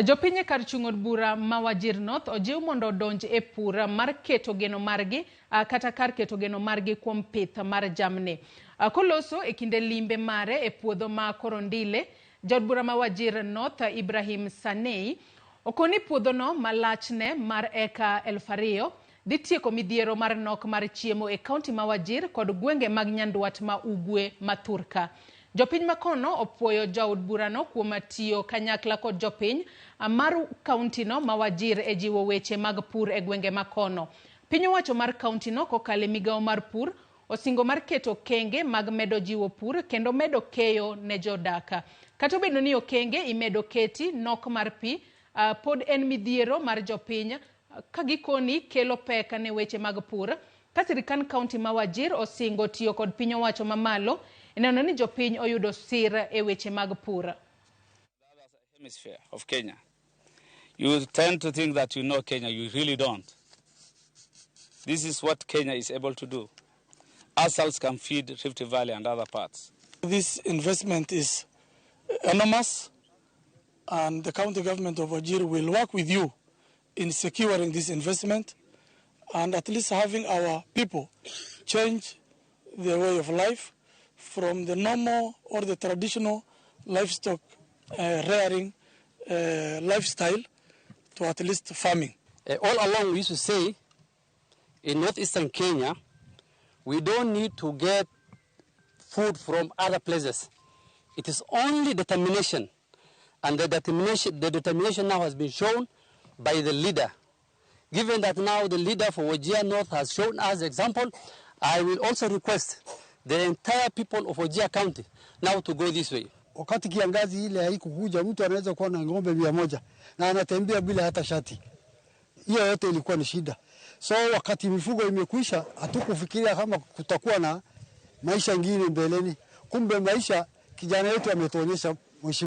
Jopiny e kar chung' od bura ma Wajir North ojiw mondo odonj e pur mar keto geno margi kata kar keto geno margi kuom pith mar jamni. Koloso e kinde limbe mare e puodho ma Korondile, jaod bura ma Wajir North Ibrahim Sanei okoni puodhono ma lachne mar eka 2000 dhi tieko midhiero mar nok mar chiemo e kaunti ma Wajir kod gwenge mag Nyandwat ma Ugwe ma Thurka. Jopiny makono opuoyo jaod burano kuom tiyo kanyakla kod jopiny mar kauntino ma Wajir e jiwo weche mag pur e gwenge makono. Piny owacho mar kauntino kokalo e migawo mar pur osingo mar keto okenge mag medo jiwo pur kendo medo keyo ne jodak. Kata obedo ni okenge imedo keti, nok mar pi pod en midhiero mar jopiny ka gikoni kelo pek ne weche mag pur. Ka sirikand kaunti ma Wajir osingo tiyo kod piny owacho mamalo e neno ni jopiny oyudo sir e weche mag pur. Hemisphere of Kenya. You tend to think that you know Kenya, you really don't. This is what Kenya is able to do. ASALs can feed Rift Valley and other parts. This investment is enormous, and the county government of Wajir will work with you in securing this investment and at least having our people change their way of life from the normal or the traditional livestock rearing lifestyle to at least farming. All along we used to say in northeastern Kenya, we don't need to get food from other places. It is only determination, and the determination now has been shown by the leader. Given that now the leader for Wajir North has shown us example, I will also request the entire people of Wajir County now to go this way. Wakati kiangazi ile haikukuja, mtu anaweza kuwa na ng'ombe 100 na anatembea bila hata shati. Hiyo yote ilikuwa ni shida. So wakati mifugo imekwisha, hatukufikiria kama kutakuwa na maisha ingine mbeleni. Kumbe maisha kijana yetu ametuonyesha, mheshimiwa.